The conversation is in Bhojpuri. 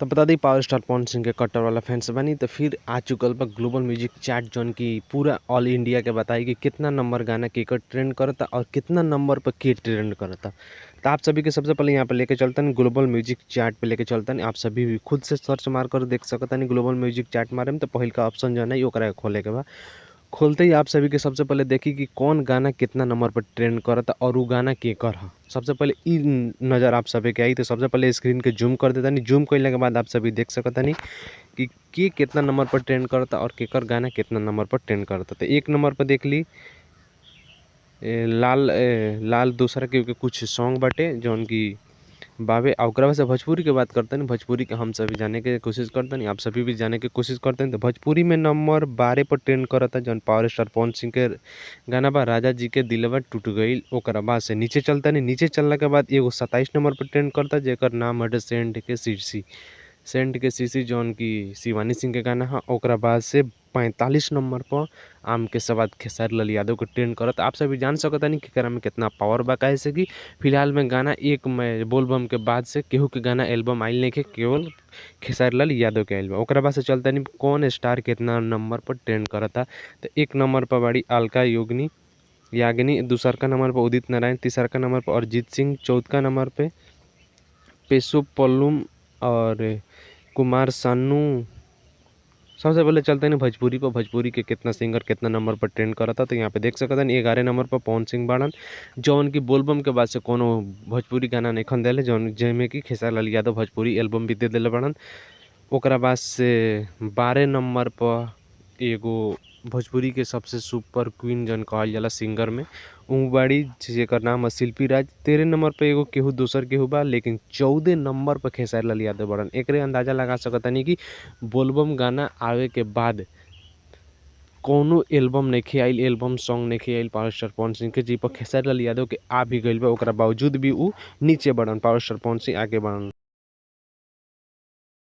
तो बता the power star Pawan Singh के कट्टर वाला फैंस बनी तो फिर आ चुकल बा ग्लोबल म्यूजिक चार्ट जौन की पूरा ऑल इंडिया के बताई कि कितना नंबर गाना केकर ट्रेंड करता और कितना नंबर पर के ट्रेंड करता। तो आप सभी के सबसे पहले यहाँ पे लेके चलतन ग्लोबल म्यूजिक चार्ट पे लेके चलतन। आप सभी भी खुद से सर्च मार कर देख सकतनी ग्लोबल म्यूजिक चार्ट मारे में तो पहिल का ऑप्शन जो है ओकरा खोले के बा। खोलते ही आप सभी के सबसे पहले देखी कि कौन गाना कितना नंबर पर ट्रेंड करता और वो गाना के कर। सबसे पहले ई नज़र आप सभी के आई तो सबसे पहले स्क्रीन के जूम कर देता नहीं। जूम करने के बाद आप सभी देख सकता नहीं कि के कितना नंबर पर ट्रेंड करता और केकर गाना कितना नंबर पर ट्रेंड करता। तो एक नंबर पर देख ली लाल लाल दूसरा के कुछ सॉन्ग बाटे जौन की बावे। ओकरा बाद से भोजपुरी के बात करते हैं, भोजपुरी के हम सभी जाने के कोशिश करते हैं, आप सभी भी जाने के कोशिश करते हैं। तो भोजपुरी में नंबर 12 पर ट्रेंड करता जौन पावर स्टार पवन सिंह के गाना बा राजा जी के दिलवा टूट गई। ओकरा बाद से नीचे चलता नहीं, नीचे चलने के बाद एगो 27 नंबर पर ट्रेंड करता जेकर नाम हटे सेंट के सीसी, सेंट के सीसी जौन की शिवानी सिंह के गाना है। ओकरा बाद से 45 नंबर पर आम के सवाद खेसारी लाल यादव के ट्रेंड करत। आप सभी जान सकता नहीं कि एकरा में कितना पावर बा, काहे से कि फिलहाल में गाना एक में बोलबम के बाद से केहू के गाना एल्बम आइल नहीं के, केवल खेसारी लाल यादव के आइल बा। ओकरा बाद से चलता नहीं कौन स्टार कितना नंबर पर ट्रेंड करता। तो एक नंबर पर बाड़ी अलका योगनी याग्नि, दूसर का नंबर पर उदित नारायण, तीसर का नंबर पर अरिजीत सिंह, चौथ का नंबर पर पेशो पल्लूम और कुमार सानू। सबसे पहले चलते हैं भोजपुरी पर, भोजपुरी के कितना सिंगर कितना नंबर पर ट्रेंड करता। तो यहाँ पे देख सकते हैं 11 नंबर पर पवन सिंह बाड़न जौन की बोलबम के बाद से कोनो भोजपुरी गाना नहीं खन दिले, जौन जैमे कि खेसारी लाल यादव भोजपुरी एल्बम भी दे दिले बाड़न। ओकरा बाद से 12 नंबर पर एगो भोजपुरी के सबसे सुपर क्वीन जौन कहल जाला सिंगर में उ बाड़ी जेकर नाम है शिल्पी राज। 13 नंबर पर एगो केहू दोसर केहू बा, लेकिन 14 नंबर पर खेसारी लाल यादव बाड़न। एकरे अंदाजा लगा सकतनी कि बोलबम गाना आवे के बाद कोनो एल्बम नइखे आइल, एल्बम सॉन्ग नइखे आइल पावर स्टार पवन सिंह के, जी पर खेसारी लाल यादव के आ भी गइल बा, ओकरा बावजूद भी उ नीचे बाड़न, पावर स्टार पवन सिंह आगे बाड़न।